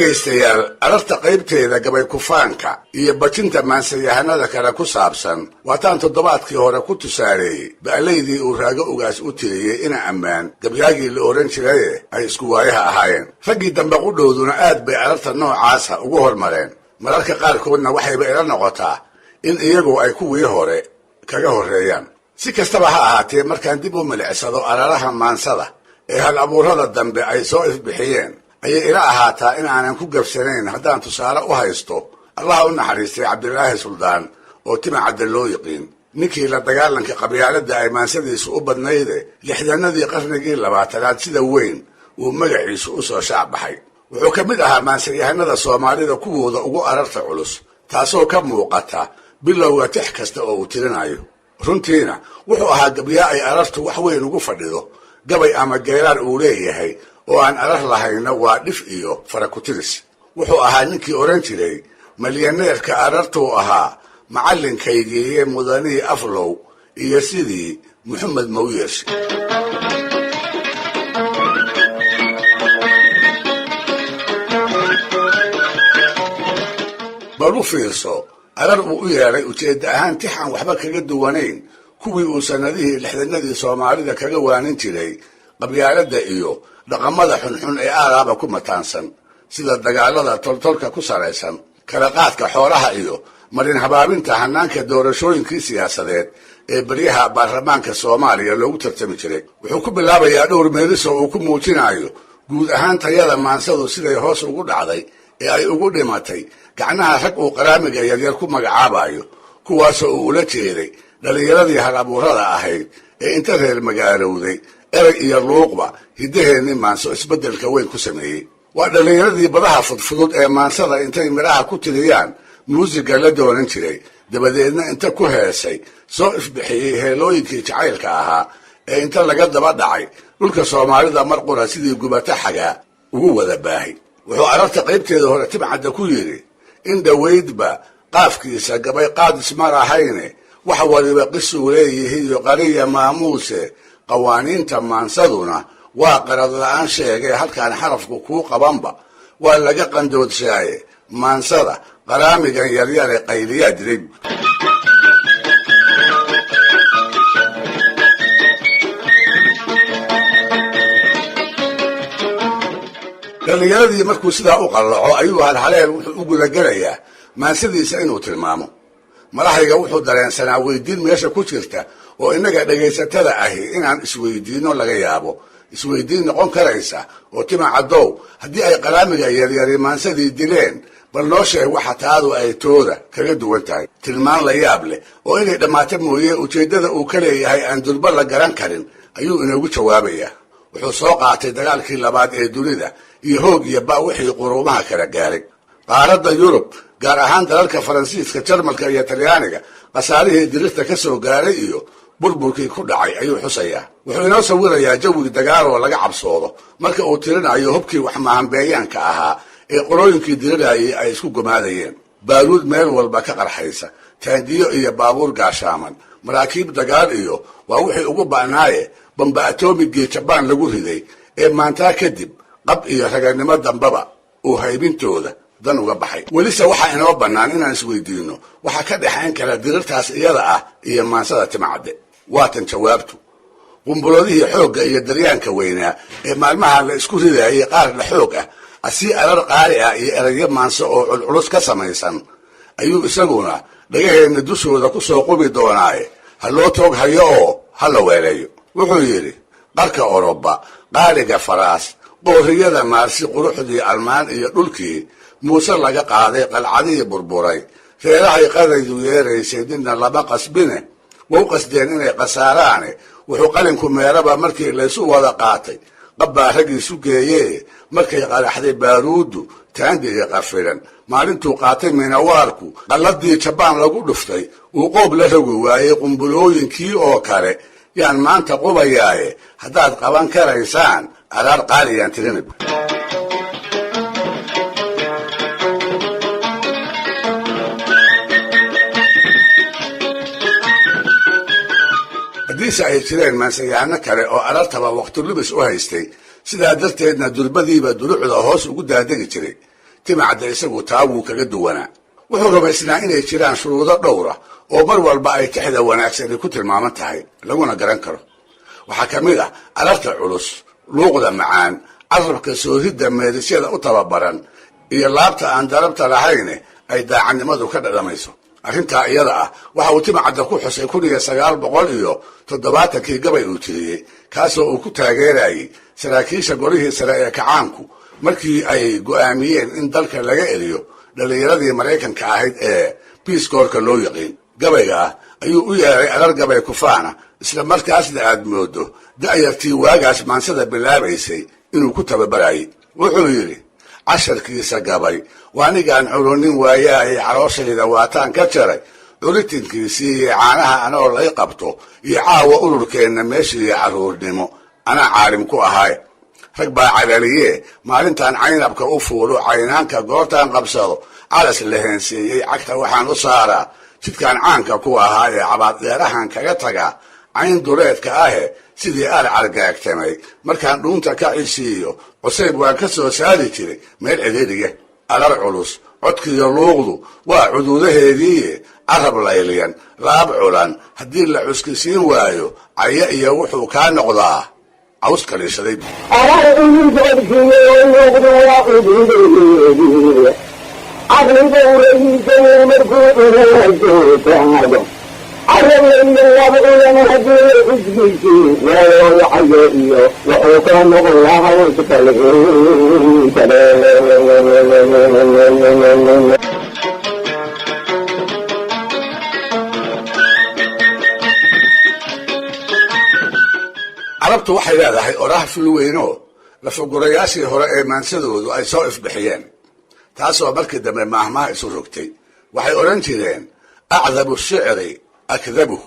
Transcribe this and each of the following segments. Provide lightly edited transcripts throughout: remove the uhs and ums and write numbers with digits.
Dhegaystayaal, ararta qaybteeda gabay kufaanka iyo bajinta maansayahanada kale ku saabsan waataan toddobaadkii hore ku tusaaleeyey ba'laydii uu Raago Ugaas u tiriyey ina ammaan gabyaagii la odhan jiraye ay isku waayaha ahaayeen. Raggii dambe qudhowduna aad bay ararta noocaasa ugu hormareen. Mararka qaarkoodna waxayba ila noqotaa in iyagu ay kuwii hore kaga horreeyaan. Si kastaba ha ahaatee, markaan dib u milicsado araraha maansada ee hal abuurada dambe ay soo ifbixiyeen, ayay ila ahaataa in aanan ku gabsanayn haddaan tusaale u haysto Allaha u naxariistay Cabdilaahi Suldaan oo Timacadda loo yiqiin, ninkii la dagaalanka qabyaaladda ay maansadiisu u badnayde 60-adii qarnigii 20aad sida weyn uu magaciisu u soo shaac baxay. Wuxuu ka mid ahaa maansayahanada Soomaalida kuwooda ugu ararta culus, taasoo ka muuqata bilowga tix kasta oo uu tirinayo. Runtiina wuxuu ahaa gabyaa ay arartu wax weyn ugu fadhido. Gabay ama geeraar uu leeyahay oo aan arar lahayna waa dhif iyo farakutiris. Wuxuu ahaa ninkii odhan jiray malyaneerka arartuu ahaa macallinkaygiiye mudanihii Aflow iyo sidii Muxamed Mawyershe. Bal u fiirso arar uu u yeedhay ujeedda ahaan tix aan waxba kaga duwanayn kuwii uu sannadihii 60-adii Soomaalida kaga waanin jiray qabyaaladda iyo dhaqamada xunxun ee aalaaba ku mataansan, sida dagaalada toltolka ku salaysan, kala qaadka xoolaha iyo marin habaabinta hanaanka doorashooyinkii siyaasadeed ee beryaha baarlamaanka Soomaaliya loogu tartami jiray. Wuxuu ku bilaabayaa dhowr meelis oo uu ku muujinayo guud ahaan tayada maansadu siday hoos ugu dhacday ee ay ugu dhimatay gacnaha rag uu qaraamiga yaryar ku magacaabayo, kuwaasoo uu ula jeeday dhallinyaradii hal abuurada ahayd ee inta reer magaalowday erey iyo luuqba hiddaheennii maanso isbeddelka weyn ku sameeyey. Waa dhallinyaradii badaha fudfudud ee maansada intay midhaha ku tiriyaan muusiga la doonan jiray, dabadeedna inta ku heesay soo ifbixiyey heelooyinkii jacaylka ahaa ee inta laga daba dhacay dhulka Soomaalida mar qura sidii gubata xagaa ugu wada baahay. Wuxuu ararta qaybteeda hore Timcadda ku yidhi: in dhowaydba qaafkiisa gabay qaadis ma lahayne, wax waliba qisuu leeyihiiyo qariya maamuuse, qawaaniinta maansaduna waa qarad la-aan sheegee, halkaan xarafku kuu qabanba waa laga qandoodsaaye, maansada qaraamigan yaryare qayliyaa dilay. Dhallinyaradii markuu sidaa u qallaco ayuu halhaleel wuxuu u gudagelayaa maansadiisa inuu tilmaamo. Madaxayga wuxuu dareensanaa weydiin meesha ku jirta oo innaga dhegaysatada ahi inaan isweydiinno laga yaabo, isweydiin noqon karaysa oo Timacaddow, haddii ay qaraamiga yaryari maansadii dileen, bal noo sheeg waxa taadu ay tooda kaga duwan tahay. Tilmaan la yaab leh oo inay dhammaato mooye ujeeddada uu ka leeyahay aan durba la garan karin ayuu inoogu jawaabayaa. Wuxuu soo qaatay dagaalkii labaad ee dunida iyo hoog iyo ba wixii quruumaha kala gaaray. Qaaradda Yurub, gaar ahaan dalalka Faransiiska, Jarmalka iyo Talyaaniga, khasaarihii dirirta ka soo gaaray iyo burburkii ku dhacay ayuu xusayaa. Wuxuu inoo sawirayaa jawigi dagaal oo laga cabsoodo marka uu tirinayo hubkii waxmahanbeeyaanka ahaa ee qolooyinkii dirirayay ay isku gumaadayeen: baaruud meel walba ka qarxaysa, taangiyo iyo baabuur gaashaaman, maraakiib dagaal iyo waa wixii ugu ba'naaye bamba atomigii Jabaan lagu riday ee maantaa kadib qab iyo raganimo dambaba uu haybintooda dan uga baxay. Welise waxaa inoo bannaan inaan isweydiinno waxaa ka dhexayn kara dirirtaas iyada ah iyo maansada Timacadde. Waatan jawaabtu: qumbuladihii xoogga iyo daryaanka weynaa ee maalmaha la isku ridaayey qaar la xoog ah asii arar qaali ah iyo erayo maanso oo culculus ka samaysan ayuu isaguna dhagaheenna dushooda ku soo qubi doonaaye, ha loo toog hayo oo ha la weeleeyo. Wuxuu yidhi: qarka Oroba, qaaliga Faraas, qooriyada Maarsi, quruxdii Almaan iyo dhulkii Muuse laga qaaday, qalcadihii burburay, reerahay qadaydu yeeraysay, midna lama qasbine wau qasdeen inay khasaaraane. Wuxuu qalinku meeraba markii laysu wada qaatay qabbaa raggiisu geeyee, markay qaraxday baaruuddu taangiga qafilan, maalintuu qaatay minawaarku qalladii Jabaan lagu dhuftay, uu qoob la rogi waayey qumbulooyinkii oo kale yaan maanta qubayaaye, haddaad qaban karaysaan araar qaaliyaan tirinab. Haddiise ay jireen maansayahano kale oo arartaba waqti lubis u haystay, sidaa darteedna durbadiiba durucda hoos ugu daadegi jiray, Timacadde isagu taa wuu kaga duwanaa. Wuxuu rumaysnaa inay jiraan shuruudo dhowra oo mar walba ay tixda wanaagsani ku tilmaaman tahay, laguna garan karo. Waxaa ka mid ah ararta culus, luuqda macaan, carabka soohidda meedisyada u tababaran iyo laabta aan darabta lahayne ay daacadnimadu ka dhadhamayso. Arrintaa iyada ah waxa uu Timacadda ku xusay 1970-kii gabay uu tiriyey, kaasoo uu ku taageerayey saraakiisha golihii sare ee kacaanku markii ay go'aamiyeen in dalka laga eliyo dhallinyaradii Maraykanka ahayd ee Peace Corps-ka loo yaqiin. Gabayga ah ayuu u yeeray arar gabay kufaana, isla markaasna aad moodo da'yartii waagaas maansada bilaabaysay inuu ku tababarayay. Wuxuu yidhi: "Casharkiisa gabay waanigaan culunin waayaayay, calooshayda waataan ka jaray curitinkiisii iyo caanaha anoo lay qabto iyo caawa ururkeenna meeshii carruurnimo anaa caalim ku ahaay. Rag baa calaliyee maalintaan caynabka u fuulo, caynaanka goortaan qabsado, calas la heenseeyey cagta waxaan u saaraa, jidkaan caanka ku ahaa ee cabaaddeerahan kaga tagaa cayn duleedka ahe, sidii aar cargaagtamay markaan dhuunta ka cisiiyo, cusayb waan ka soo saari jiray meel cidhiidhiga. Arar culus, codkiiyo luuqdu waa cuduudaheediiye, carab layliyan, laab culan, haddii la cuskisiin waayo, caya iyo wuxuu kaa noqdaa caws kaliishaday." Arar culus, codkiiyo luuqdu waa cuduudaheediiye, caqliga markuu cunasoo taago, carab lab culan haddii la cusgisiin waayo, cayo iyo wuxuu ka noqon lahaa kale. Carabtu waxay leedahay oraah fulweynoo lafagurayaashii hore ee maansadoodu ay soo ifbixiyeen, taasoo markii dambe maahmaha isu rogtay. Waxay odhan jireen: "Acdabu shicri akdabuh",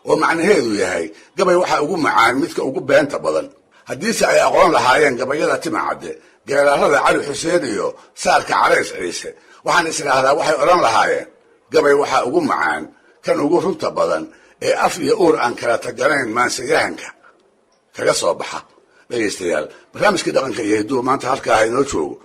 oo macnaheedu yahay gabay waxaa ugu macaan midka ugu beenta badan. Haddiise ay aqoon lahaayeen gabayada Timacadde, geeraarada Cali Xuseen iyo saarka Carays Ciise, waxaan is idhaahdaa waxay odhan lahaayeen: gabay waxaa ugu macaan kan ugu runta badan ee af iyo uur aan kala taganayn maansayahanka kaga soo baxa. Dhegaystayaal, barnaamijkii dhaqanka iyo hidduhu maanta halkaa ha inoo joogo.